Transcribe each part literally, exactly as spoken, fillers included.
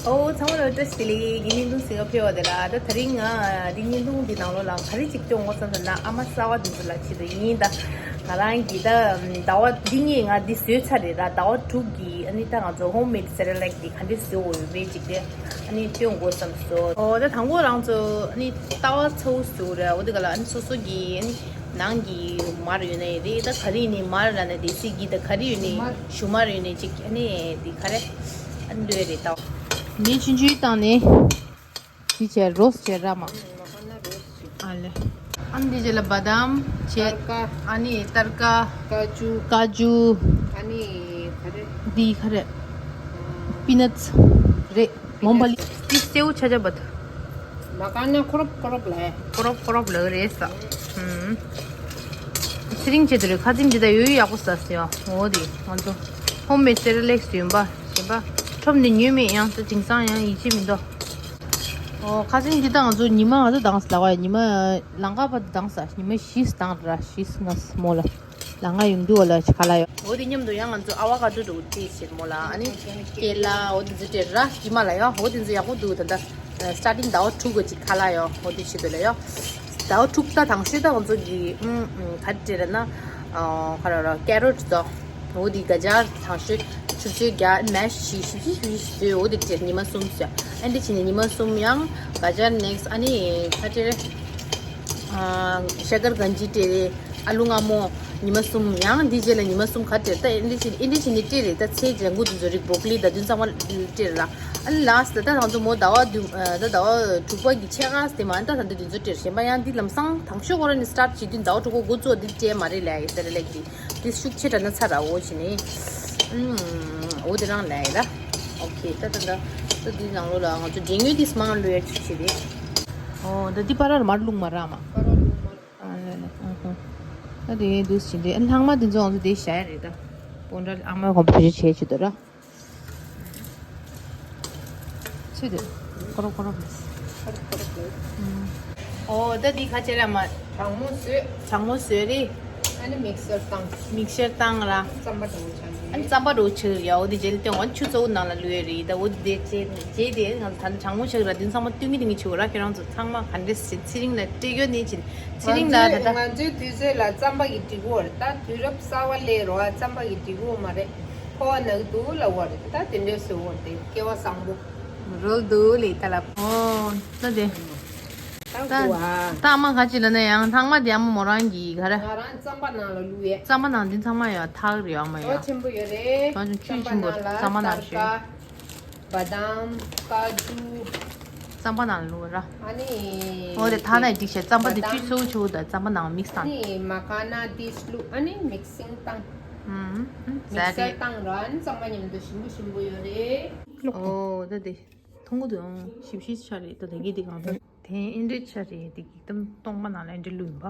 ཨོ་ཚང་མ་ལ་བཀྲ་ཤིས་བདེ་ལེགས། ངའི་བརྙན་ཐུང་གཟིགས་ག་ཕེབས་པ་དེ་ལ། ད་དེ་རིང་ང་འདི་བརྙན་ཐུང་འདི་ནང་ལོགས་ལ་ག་རེ་ཅིག་སྟོན་དགོས་བསམ་ཟེར་ན། ཨ་མ་གསར་པ་འདི་ཚོ་ལ་ཆེད་དུ་ཡིན། ད་ང་རང་གིས་ད་ཟླ་བ་འདི་གཉིས་ང་འདི་བཟོས་ཚར་རེད། ད་ཟླ་བ་དྲུག་གི་ཨ་ནི་ད་ང་ཚོ་ཧོམ་མེད་སེ་རེ་ལེག་འདི་ག་འདྲས་བཟོ་དགོས་ཡོད་མེད་ཅིག་དེ་ཨ་ནི་སྟོན་དགོས་བསམ་སོང་། ཨོ་ད་དང་པོ་རང་ཚོ་ཨ་ནི་ཏ་ཝ་ཚ་བོ་བཟོ་རེད། འོ་དེ་ག་ལ་ཨ་ནི་སོ་སོ་གི་ཨ་ནི་ནང་གི་མར་ཡོད་ནའི་རེད། ད་ག་རེ་ཡིན་ནའི་མར་ར་ན་དེ་སི་གི་ད་ག་རེ་ཡོད་ནའི་ཞུ་མར་ཡོད་ནའི་ཅིག་ཨ་ནི་དེ་ག་རེ་ཨ་ནི་ལོས་རེད། ད་མེ་ཆུང་ཆུང་བཏང་ནས་དེ་བྱས་རོ་སི་ཊི་བྱས་ར་མ། ཨ་ལེ། ཨ་ནི་དེ་རྗེས་ལ་བ་དམ་བྱས། ཨ་ནི་ཏར་ཀ། ཀ་ཅུ། ཀ་ཅུ། ཨ་ནི་ག་རེ། འདི་ག་རེ། པི་ནཊ་རེད། མོམ་བ་ལི། འདི་སེའུ་ཆ་ཆ་བད། མ་ཀ་ན་ཁོ་རོབ་ཁོ་རོབ་ལ། ཁོ་རོབ་ཁོ་རོབ་ལ་རེད་ས། ཚེ་རིང་བྱེད་དུ་རེད། ཁ་ཚིམ་འདི་ད་ཡོད་ཡོད་ཡག་པོ་ཟ་སེ་ཡོ། འོ་དེ་ང་ཚོ་ཧོམ་མེད་སེ་རེ་ལེག་ཡིན་པ་ཞེས་པ། ཁྲོམ་ནས་ཉོས་མེད། ཡང་ད་དེང་སང་ཡང་ཡིད་ཆེས་མི་འདུག་ཨོ་ཁ་སང་འདི་ད་ང་ཚོ་ཉི་མ་ང་ཚོ་དང་ལ་བ་ཉི་མ་ལང་ཀ་བར་དུ་དང་ས་ཉི་མ་བཞི་དང་ར་བཞི་ང་མོ་ལ་ལང་ཀ་ཡོང་དུས་བ་ལ་ཆ་ཁ་ལ་ཡོ། འོ་དེ་མཉམ་དུ་ཡང་ང་ཚོ་ཨ་བ་ཀ་ཏོ་འགྲོ་དེ་བྱེད་མོ་ལ། ཨ་ནི་ཀེ་ལ་འོ་དེ་ཚོ་དེ་ར་ཇི་མ་ལ་ཡོ། འོ་དེ་ཚོ་ཡག་པོ་འདུག་ད་ལྟ་སི་ཊར་ཊིང་ཟླ་བ་དྲུག་གི་ཅིག་ཁ་ལ་ཡོ། འོ་དེ་བྱེད་དུ་ལ་ཡོ། ཟླ་བ་དྲུག་ད་དང་ཤོས་ད་ང་ཚོ་གི་ཨུམ་ཨུམ་ག་རེ་རེད་ན་ཁ་ར་ར་ཀེ་རོ་ཊི་དང་། འོ་དེ་ག་ཇར་དང་ཤོས་ཆུ་ཚོད་བརྒྱ་མེ་ཤི་ཤི་ཤི་ཤི་ཤི་ཟོས། འོ་དེ་སྤྲད་ཉི་མ་གསུམ་ཟོས། ཨ་འདི་བྱས་ནས་ཉི་མ་གསུམ་ཡང་ག་ཇར་ནེག་སི་ཨ་ནི་ཁ་ཏེ་རེ་ཤ་ཀར་གན་ཇི་སྤྲད་རེ་ཨ་ལུ་སྔ་མོ་ཉི་མ་གསུམ། ཡང་འདི་རྗེས་ལ་ཉི་མ་གསུམ་ག་སྤྲད། ད་ཨ་འདི་བྱས་ཨ་འདི་བྱས་ནས་སྤྲད་རེ། ད་ཚེ་ལྗང་གུ་འདི་ཚོ་རིགས་བོ་ཀ་ལི་ད་དུང་ཚང་མ་སྤྲད་ར། ཨ་ལ་སི་ཊི་ད་ད་ང་ཚོ་མོ་ཟླ་བ་བདུན་ད་ཟླ་བ་དྲུག་པ་གི་ཆེད་མངགས་དེ་མ་ད་ད་འདི་འདི་ཚོ་སྤྲད་རེ། གཞན་པ་ཡང་འདི་ལམ་སང་དང་ཤོས་ཁོ་ར་ནས་སི་ཊར་ཊི་བྱེད་དུས་ཟླ་བ་དྲུག་པ་འགོ་བཙུགས་འདི་སྤྲད་མ་རེད་ལ་ཡི་ཟེར་ལེགས་འདི། དེ་ཤུགས་ཆེ་དྲགས་ན་ཚར་ར་འོ་བྱས་ནས། ཨུམ། འོ་དེ་རང་ལས་ཡིན་ལ། ཨོ་ཁེ། ད་ད་ད་ད་དེའི་ནང་ལོགས་ལ་ང་ཚོ་འབྲས་ངོས་དེ་མང་བླུག་ཡ་ཆུ་ཆེ་རེད། ཨོ་ད་འདི་པ་རར་མར་བླུག་མ་རག་མ། ཨ་ལ་ལ་ཨ་ཧོ། ད་དེ་འདུག་ཕྱིན་རེད། ལྷག་མ་དེ་ཚོ་ང་ཚོ་དེ་བཞག་ཡ་རེད་ད། སྤོན་ཊ་ཨ་མ་གོམ་པ་བྱེད་བྱེད་ཆེད་དུ་ར། ཆེ་དེ། ཀོ་རོ་ཀོ་རོ། ཨོ་ད་འདི་ཁ་ཆེ་ར་མ། གྲང་མོ་བཟོས། གྲང་མོ་བཟོས་རེད། ཨ་ནི་མིག་སར་བཏང་། མིག་སར་བཏང་ར། རྩམ་པ་འདྲ་བོ་ཆགས་ཀྱི་རེད། ཨ་ནི་རྩམ་པ་འདྲ་བོ་ཆགས་ཡ། འོ་དེ་རྗེས་ལ་སྟོན་དགོས། ཆུ་གཙོ་བོ་ནང་ལ་བླུགས་ཡ་རེད། ད་འོ་དེ་རྗེས་རྗེས་དེ་ང་ཚོ་ད་ནི་གྲང་མོ་ཆགས་ར། དེ་ཚང་མ་སྟོན་གི་དེ་ངས་བྱེད་དགོས་ར། ཁྱེད་རང་ཚོ་ཚང་མ་ག་འདྲས་ཟེར་ཚེ་རིང་ལ་སྤྲད་ཡོད་ནས་ཕྱིན། ཚེ་རིང་ལ་ད་ལྟ་ང་ཚོའི་དུས་ཚོད་ལ་རྩམ་པ་གི་འགྲིག་གོ་རེད། ད་དུས་རབས་གསར་བ་སླེབས་རོགས་རྩམ་པ་གི་འགྲིག་གོ་མ་རེད། ཕོ་བ་ནག་འདུག་ལབ་པ་རེད། ད་དེ་འདྲའི་བཟོ་བ་དེ་སྐལ་བ་བཟང་པོ། རོལ་འདུག་ལེ་ད་ལ། ཨོ་ད་དེ། ད་ད་ད་ཨ་མ་ག་ཅི་ལ་ན་ཡང་ཐང་མ་དེ་ཨ་མ་མོ་རང་གི་ག་རེ། ང་རང་རྩམ་པ་ནང་ལ་བླུགས་ཡས། རྩམ་པ་ནང་འདི་ཚང་མ་ཡང་ཐག་རེད། ཨ་མ་ཡོ་ཡ། ཆེན་པོ་ཡོད་རེད། ང་ཚོ་ཆུ་ཆེན་པོ་རྩམ་པ་ནང་ལ་རྩམ་པ་ནང་ཤོད། བ་དམ། ཀ་ཅུ། རྩམ་པ་ནང་བླུགས་ར། ཨ་ནི། འོ་དེ་ཐ་ན་འགྲིག་ཤག་རྩམ་པ་དེ་བ་དམ། བཅུད་གཙོ་བོ་ཆུ་དང་རྩམ་པ་ནང་མིག་སི་བཏང་། ཨ་ནི་མ་ཀ་ན་དེ་བླུགས། ཨ་ནི་མིག་སིང་བཏང་། ཨུམ། ཨུམ། མིག་སར་ཟ་རེད། བཏང་ར། ཨ་ནི་རྩམ་པ་མཉམ་དུ་ཞིམ་པོ་ཞིམ་པོ་ཡོད་རེད། ཨོ་ད་དེ། ཐུང་ངུ་དུ་ཨང་ཞིབ་ཞིབ་ཆ་རེད། ད་དེ་གི་དེ་གང་ཐུང་། དེ་ཨིན་དྲི་ཆ་རེད། དེ་གི་གཏམ་སྟོང་པ་ནང་ལ་ཨིན་དྲི་བླུགས་ཡིན་པ།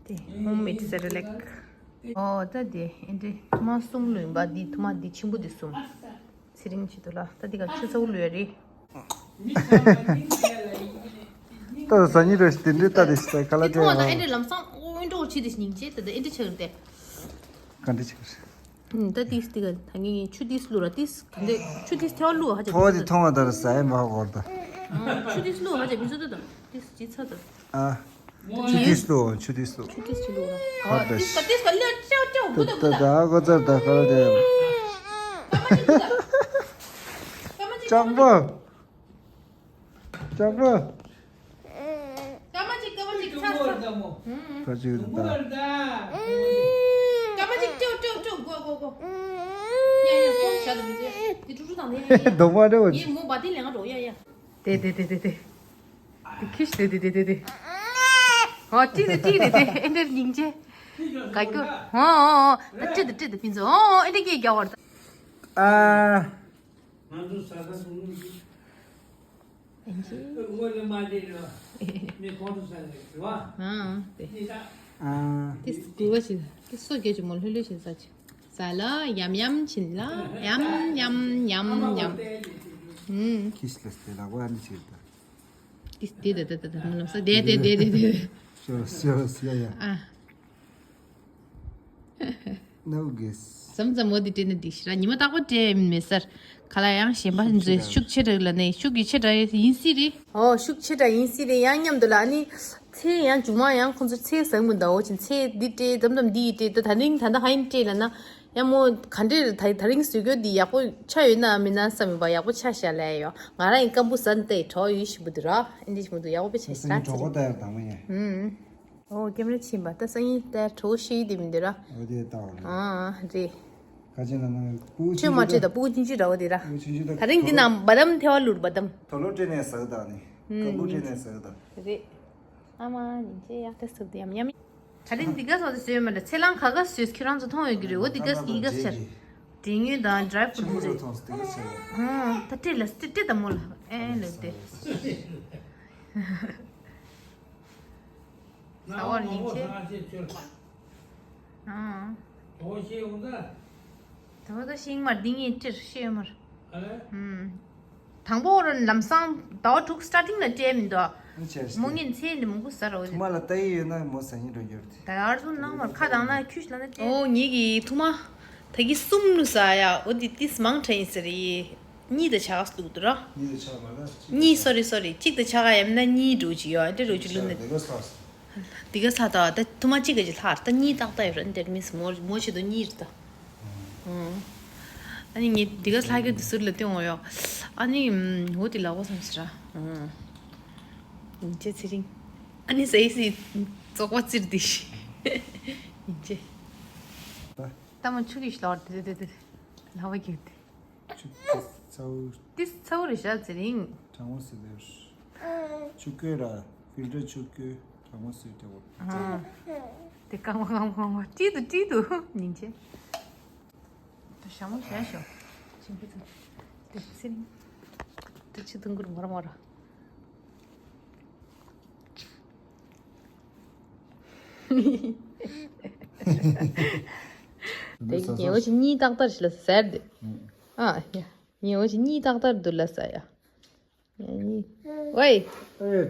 དེ་ཧོམ་མེད་སེ་རེ་ལེག། ཨོ་ད་དེ་ཨིན་དྲི་ཐུ་མ་གསུམ་བླུགས་ཡིན་པ། འདི་ཐུ་མ་འདི་ཆེན་པོ་འདི་གསུམ། ཚེ་རིང་བྱེད་དུ་ལ། ད་འདི་ག་ཆུ་ཚ་བོ་བླུགས་ཡ་རེད། ད་ཟ་ཉི་རེ་དེ་འདྲའི་ལྟ་དེ་ཞིག་ད་ག་ལ་དེ་ཐུ་མ་ད་ཨིན་དྲི་ལམ་སང་ཨོ་ཨིན་དྲི་འོ་ཆི་དེ་སྙིང་རྗེ། ད་ད་ཨིན་དྲི་ཆགས་རེད་དེ། ག་འདྲ་ཆགས་རེད། ད་ཏིས་ཏི་ག་ད་ངས་ཆུ་ཏིས་བླུགས་ར། ཏིས་ག་འདྲ་ཆུ་ཏིས་ཐལ་བ་བླུགས་ཧ་ཅང་ཐོ་དེ་མཐོང་བ་ལྟར་ཟ་ཡ་མ་གོ་ད། ཆུ་ཏིས་བླུགས་ཧ་ཅང་མི་ཚོ་ད་ད་ཏིས་ཅི་ཚ་ད། ཨ། ཆུ་ཏིས་བླུགས། ཆུ་ཏིས་བླུགས། ཆུ་ཏིས་ཅི་བླུགས་ར། ཧ་ད་ཏིས་ད་ཏིས་ག་ལེ་ཅའོ་ཅའོ་བུ་ད་བུ་ད། ད་གོ་ཚར་ད་ག་ར་དེ། ལྕགས་པ། ལྕགས་པ། སྐར་མ་གཅིག་སྐར་མ་གཅིག་ཚར་ཚར། ད་ཅིག་ད། སྐར་མ་གཅིག་ཀྲོ་ཀྲོ་ཀྲོ་གོ་གོ་གོ། ཡ་ཡ་ཀོ་ཞག་ཏུ་མི་ཚོད་དེ་ཀྲུ་ཀྲུ་དང་དེ་ཡ་ཡ། གདོང་པ་འདྲ་བ་ཅིག་ངའི་མོ་བ་དེ་ལེན་འགྲོ་ཡ་ཡ། དེ་དེ་དེ་དེ་དེ། དེ་ཁིས་དེ་དེ་དེ་དེ་དེ། ཨོ་ཏི་དེ་ཏི་དེ་དེ་ཨེ་འདྲ་སྙིང་རྗེ། ག་གོ། ཨོ་ཨོ་ཨོ། ད་ཅི་དེ་ཅི་དེ་ཕིན་ཚོ་ཨོ་ཨོ་ཨེ་འདྲ་གི་རྒྱ་བར། ཨ། ང་ཚོ་ཟ་ས་སོང་ནོ་ཅི། ཨེན་ཅི། དངོས་གནས་མ་བདེ་རེད་བ། མི་ཁོང་ཁྲོ་ཟ་ནས་རེད་བ། ཨང་དེ། ཨ། དེ་སྐུ་བ་ཞིག་དེ་སོ་རྒྱས་ཀྱི་མོ་ལྷོད་ལྷོད་ཞིག་ཟ་ཅིག་ཟ་ལ་ཡམ་ཡམ་བྱིན་ལ་ཡམ་ཡམ་ཡམ་ཡམ། ཨུམ། ཁིས་ལ་སྟེ་ལ་གོ་ཨ་ནི་ཆེ་ད། དེ་དེ་དེ་དེ་དེ་མི་ལོ་ས་དེ་དེ་དེ་དེ་དེ། ཤོ་ཤོ་ཤོ་ཡ། ཨ། No guess. མཚམས་མཚམས་འོ་དེ་སྤྲད་ན་འགྲིག་ཤི་ར། ཉི་མ་རྟག་པར་སྤྲད་ཡ་མེད་སར། ག་ལ་ཡང་གཞན་པ་འདི་ཤུགས་ཆེ་དྲགས་ལ་ནས་ཤུགས་ཀྱི་ཆེ་དྲགས་ཡིན་སྲིད་རེད། ཨོ་ཤུགས་ཆེ་དྲགས་ཡིན་སྲིད་རེད། ཡང་མཉམ་དུ་ལ་ཨ་ནི་ཚེ་ཡང་མཇུག་མ་ཡང་ཁོང་ཚོ་ཚེ་བཟང་མི་འདའ་འོ་ཅིན་ཚེ་འདི་སྤྲད་མཚམས་མཚམས་འདི་ཡི་སྤྲད་ད་ད་རིང་ད་ལྟ་ཧ་ཡིན་སྤྲད་ལ་ན། ཡང་མོ་ག་འདྲས་ད་ད་རིང་བཟོས་རྒྱུ་འདི་ཡག་པོ་ཆགས་ཡོད་ན་མིན་ན་བསམ་ཡོད་པ། ཡག་པོ་ཆགས་ཤག་ལབ་ཡོད། ང་རང་ཡི་སྐམ་པོ་ཟ་ནི་ད་ཡི་གྲོགས་ཡོད་ཞིག་པོ་འདི་ར་ཨིན་འདྲས་ཞིག་མི་འདུག་ཡག་པོ་དཔེ་ཆ་ཞིག་རག་ཅི་རེད། ཨུམ། ཨོ་ཀེམ་ར་ཕྱིན་པ་ད་སང་ཉིན་ད་གྲོགས་ཤིག་དེ་མི་འདི་ར། ཨོ་དེ་ལྟ་བ་རེད། ཨ་རེད། ཁ་ཆེ་ན་ན་སྤུ་གུ་ཆོས་མ་ཆུང་ཆུང་ཆོས་ད་སྤུ་གུ་ཆུང་ཆུང་འདྲ་བོ་དེ་ར། སྤུ་གུ་ཆུང་ཆུང་ད་ད་རིང་འདི་ན་བ་དམ་ཐལ་བ་ལུར་བ་དམ། དོ་ལོ་སྤྲད་ནས་ཟ་གི་ད་ནི། ཨུམ། སྐམ་པོ་སྤྲད་ནས་ཟ་གི་ད། རེད། ཨ་མ་ཉིན་ཆེ་ཡག་ཏེ་སུབ་དེ་ཡམ་ཡམ། ད་རིང་འདི་ག་སོགས་དེ་བཟོས་མ་འདྲ་ཚེ་ལང་ག་ག་བཟོས་ཁྱོད་རང་ཚོ་མཐོང་ཡོད་ཀྱི་རེད། འོ་འདི་ག་འདི་ག་ཆེ། འདི་ངོས་དང་ཌ་རའི་ཕུ་རུ་ཊི་རེད། ཆུང་ངུ་ཚོ་མཐོང་སོང་འདི་ག་ཆེ་རེད། ཧུམ། ད་སྤྲད་ལ་སྤྲད་སྤྲད་ད་མོ་ལ་ཨེ་ལེ་དེ། ཟ་བར་ཉིན་ཆེ། ཨང་། དེ་བ་ད་ཤིང་མར་འདི་ངས་སྤྲིར་ཤེས་མར། ཨུམ། དང་པོ་རུ་ལམ་སང་ཟླ་བ་དྲུག་སི་ཊར་ཊིང་ལ་སྤྲད་མི་འདུག་མོ་ངས་ཚེ་འདི་མང་པོ་ཟ་རོ། ཐུ་མ་ལ་ལྟ་ཡི་ཡོད་ན་མོ་ཟ་སྙིང་འདོད་རྒྱུ་རེད། ད་ཡར་ཚུར་གནང་བར་ཁ་དང་ན་ཁྱུས་ལ་ན་སྤྲད། ཨོ་ངེད་ཀྱི་ཐུ་མ་ད་གི་གསུམ་ལུ་ཟ་ཡ། ཨོ་འདི་ཏིས་མང་དྲགས་ཡིན་ཟེར་ཡི། གཉིས་དང་ཆ་ག་སུ་འདུག་ར། གཉིས་དང་ཆ་ག་མ་ན་གཅིག་གཉིས་སོ་རི་སོ་རི་གཅིག་དང་ཆ་ག་ཡམ་ན་གཉིས་འགྲོ་གི་ཡོད། ཨ་འདྲ་འགྲོ་གི་ལུ་ནི། འདི་ག་ས་ད་ཐུ་མ་གཅིག་ག་ཅི་ལྷག་ད་གཉིས་ཏག་ཏག་ཡོད་ར། འདིར་མིས་མོ་མོ་ཆེ་དོ་གཉིས་རེད་ད། ཨ་ནི་ངས་འདི་ག་ལྷག་གི་འདི་ཟུར་ལ་སྟོན་འོ་ཡོ། ཨ་ནི་འོ་དེ་ལག་པ་བསམ་ཟེར་ར། ཡིན་ཆེ་ཚེ་རིང་། ཨ་ནི་ཟེ་སི་བཙོག་པ་ཙིར་འདི་ཤི། ཡིན་ཆེ། ད་མ་ཆུ་གིས་ལོར་དེ་དེ་དེ་ལྷག་པ་གྱུར་ཏེ། ཆུ་ཏི་ཚ་བོ། ཏི་ཚ་བོ་རེད་ཤག་ཚེ་རིང་། གྲང་མོ་ཟེར་ལེར། ཆུ་བསྐོལ་ར། ཕིལ་ཊར་ཆུ་བསྐོལ། གྲང་མོ་ཟེར་ཏེ་བོ། ཨ། དེ་རྐང་པ་རྐང་པ་རྐང་པ་ཀྲིག་ཏུ་ཀྲིག་ཏུ་ཉིན་ཆེ། ད་ཞྭ་མོ་ཞྭ་ཞོ། ཆེན་པོ་ཚོ། དེ་ཚེ་རིང་། དེ་ཆུ་དུང་གུར་མོ་ར་མོ་ར། དེ་ཉེ་བོ་ཞིག་གཉིས་ཏག་ཏག་ཞིག་ལ་ཟེར་དེ། ཨ་ཡ། ཉེ་བོ་ཞིག་གཉིས་ཏག་ཏག་འདུག་ལ་ཟེར་ཡ། ཡ་ནི། ཝེ། ཨེ་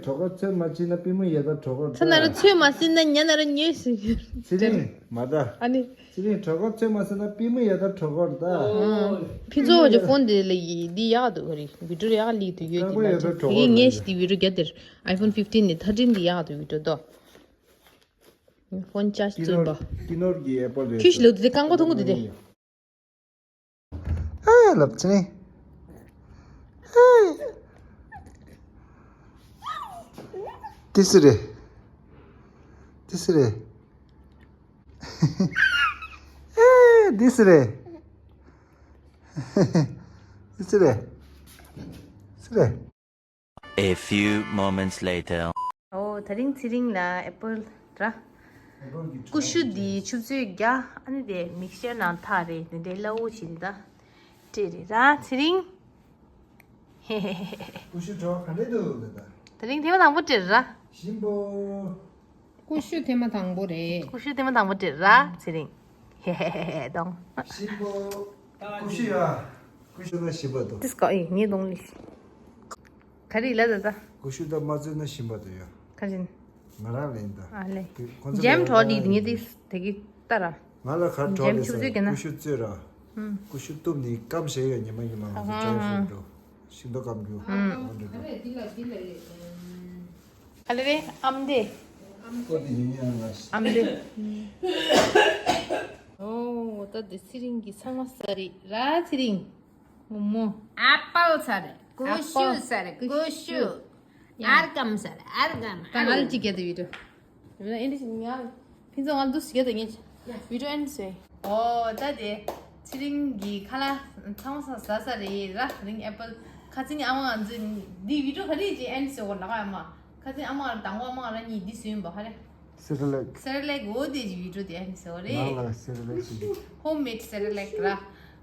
གྲོགས་པོ་ཚོད་མ་བྱིན་ན་པུས་མོ་ཡ་ད་གྲོགས་པོ་ཚ་ན་ར་ཚོད་མ་ཟིན་ན་ཉ་ན་ར་ཉོས་ཟིན། ཚེ་རིང་མ་ད། ཨ་ནི། ཚེ་རིང་གྲོགས་པོ་ཚོད་མ་ཟིན་ན་པུས་མོ་ཡ་ད་གྲོགས་པོ་ར་ད། ཕི་ཚོ་བ་ཇོ་ཕོན་དེ་ལ་ཡི་འདི་ཡག་འདུག་ག་རེ་བི་ཌིའོ་ཡག་ལི་དུ་ཡོད་དེ་ལ་ཚེ་གི་ངས་ཤི་དེ་བི་ཌིའོ་རྒྱ་དེར་ཨའི་ཕོན་ཕིབ་ཊིན་ནི་ཐར་ཊིན་དེ་ཡག་འདུག་བི་ཌིའོ་དོ། ཕོན་ཅཱར་ཇི་བཙུན་པ། ཀི་ནོར་གི་ཨེ་པལ་རེད། ཁྱི་ཞིག་ལོ་དེ་རྐང་པ་ཐུང་གུ་དེ་དེ། ཨེ་ལབ་ཙེ་ནི། ཨེ། ཏི་སི་རེད། ཏི་སི་རེད། ཨེ་ཏི་སི་རེད། ཏི་སི་རེད། སི་རེད། A few moments later. ཨོ་ད་རིང་ཚེ་རིང་ལ་ཨེ་པལ་ར། ཀུ་ཤུ་འདི་ཆུ་ཚོད་བརྒྱ། ཨ་ནི་དེ་མིག་སྐྱར་ནང་ཐག་རེད། དེ་འདྲའི་སླ་བོ་བྱིན་ད་སྤྲད་རེད་ར་ཚེ་རིང་། ཧེ་ཧེ་ཧེ་ཧེ། ཀུ་ཤུ་གྲོགས་ག་འདྲས་འདུག་ལ་ད། ད་རིང་ཐེངས་མ་དང་པོ་སྤྲད་ར། ཞིམ་པོ། ཀུ་ཤུ་ཐེངས་མ་དང་པོ་རེད། ཀུ་ཤུ་ཐེངས་མ་དང་པོ་སྤྲད་ར་ཚེ་རིང་། ཧེ་ཧེ་ཧེ་ཧེ་གདོང་། ཞིམ་པོ། ཀུ་ཤུ་ཡ། ཀུ་ཤུ་ན་ཞིམ་པ་འདུག་ཏིས་ཀ་ཨེ་ངའི་གདོང་ལི། ག་རེ་ལ་ད་ད། ཀུ་ཤུ་ད་མ་བཙོས་ན་ཞིམ་པ་འདུག་ཡ། ག་རེ། ང་རང་ལེན་ད། ཨ་ལེ། ཁོ་ཚོ་ཇེམ་ལེན་གྲོགས་ད་འདི་ངས་ཏིས་དེ་གི་ལྟ་ར། ང་ལ་ག་གྲོགས་རེད་ཟེར། ཀུ་ཤུ་བཙོས་ར། ཀུ་ཤུ་གཏུབ་ནི་སྐམ་བྱས་ཡོད། ཉི་མ་ཉི་མ་ང་ཚོ་བཀྲ་ཤིས་འགྲོ། ཤིང་ཏོག་སྐམ་རྒྱུ། ཨ་འགྲོ་འགྲོ། ག་ལེ་རེད་ཨམ་དེ། ཀོ་དེ་ཡིན་ཡང་ང་ཨམ་དེ། ཨོ་ད་དེ་ཚེ་རིང་གི་ཚང་མ་ཟ་རེད་ར་ཚེ་རིང་། མོ་མོ། ཨ་པལ་ཟ་རེད། ཀུ་ཤུ་ཟ་རེད། ཀུ་ཤུ། ཨར་ཀམ་ཟ་རེད། ཨར་ཀམ། ད་ང་ལ་གཅིག་རྒྱབ་དུ་ཡོད་དོ། ཡིན་ན་ཨེ་འདྲ་ཞིག་ང་ཕན་ཚུན་ང་འདུག་ཟེར་གྱི་འདུག་ངས་བི་ཌིའོ་ཨེན་ཌི་བཟོས། ཨོ་ད་དེ་ཚེ་རིང་གི་ཁ་ལག་ཚང་མ་ཟ་ས་རེད་ར། ཚེ་རིང་ཨེ་པལ་ཁ་ཚིག་ཨ་མ་ང་ཚོས་འདི་བི་ཌིའོ་ག་རེ་ཅིག་ཨེན་ཌི་བཟོས་གོ་ལགས་ཨ་མ། ཁ་ཚིག་ཨ་མ་དང་པོ་ཨ་མ་རང་གཉིས་འདི་བཟོས་ཡིན་པ་ཧ་རེ། སེ་རི་ལེག་སེ་རི་ལེག་འོ་དེ་ཅིག་བི་ཌིའོ་དེ་ཨེན་ཌི་བཟོས་རེད། ནང་ལ་སེ་རི་ལེག་ཞིག་ཧོམ་མེད་སེ་རི་ལེག་ར།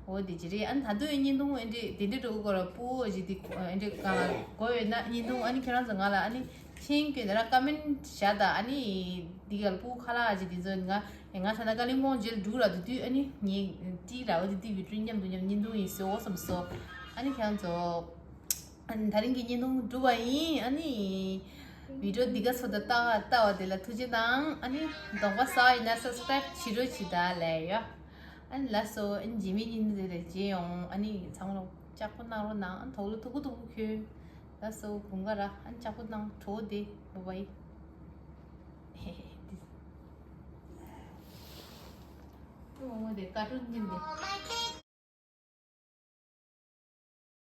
འོ་དེ་ཅིག་རེད། ཨ་ནི་ད་དུང་བརྙན་ཐུང་ཨེ་འདྲས་དེ་འདྲས་འགྲོ་གི་གོ་ར་སྤུ་བོ་ཞིག་དེ་ཨེ་འདྲས་གང་ལ་གོ་ཡོད་ན་བརྙན་ཐུང་ཨ་ནི་ཁྱེད་རང་ཚོ་ང་ལ་ཨ་ནི། མཆན་བཀོད་ནས་ར་ཀ་མེན་ཊི་བཞག་དང་། ཨ་ནི་འདི་ག་ལ་སྤུ་གུ་ཁ་ལག་ཅིག་འདི་ཚོ་ང་ང་ད་ལྟ་ཀ་ལིམ་པོང་མཇལ་འགྲོ་ར། དེ་དུས་ཨ་ནི་ངས་ཀྲིག་ར་འོ་དེ་དེ་བི་ཌིའོ་མཉམ་དུ་མཉམ་བརྙན་ཐུང་ཡིན་བཟོ་འོ་བསམ་སོང་། ཨ་ནི་ཁྱེད་རང་ཚོ་ཨ་ནི་ད་རིང་གི་བརྙན་ཐུང་གྲུབ་པ་ཡིན། ཨ་ནི་བི་ཌིའོ་འདི་ག་ཚོ་ད་ལྟ་ལྟ་བ་དེ་ལ་ཐུགས་རྗེ་དང་། ཨ་ནི་གདོང་པ་ཟ་ཡིན་ན་སབ་སི་ཀྲའིབ་བྱེད་རོགས་བྱེད་ད་ལས་ཡོ། ཨ་ནི་ལགས་སོ། ཨ་ནི་རྗེས་མའི་ཉིན་དེ་རེ་མཇལ་ཡོང་། ཨ་ནི་ཚང་མ་ལོ་ལྕགས་པོ་གནང་རོགས་གནང་། ཨ་ནི་དོགས་ལོ་ཐུག་གུ་ཐུག་གུ་ཁྱོད། ལགས་སོ། དགུན་ཁ་ར། ཨ་ནི་ལྕགས་པོ་གནང་། གྲོགས་དེ་བ་བའི། ཧེ་ཧེ། ཏི་མོ་མོ་དེ་ཀར་ཊུན་ཉིན་དེ།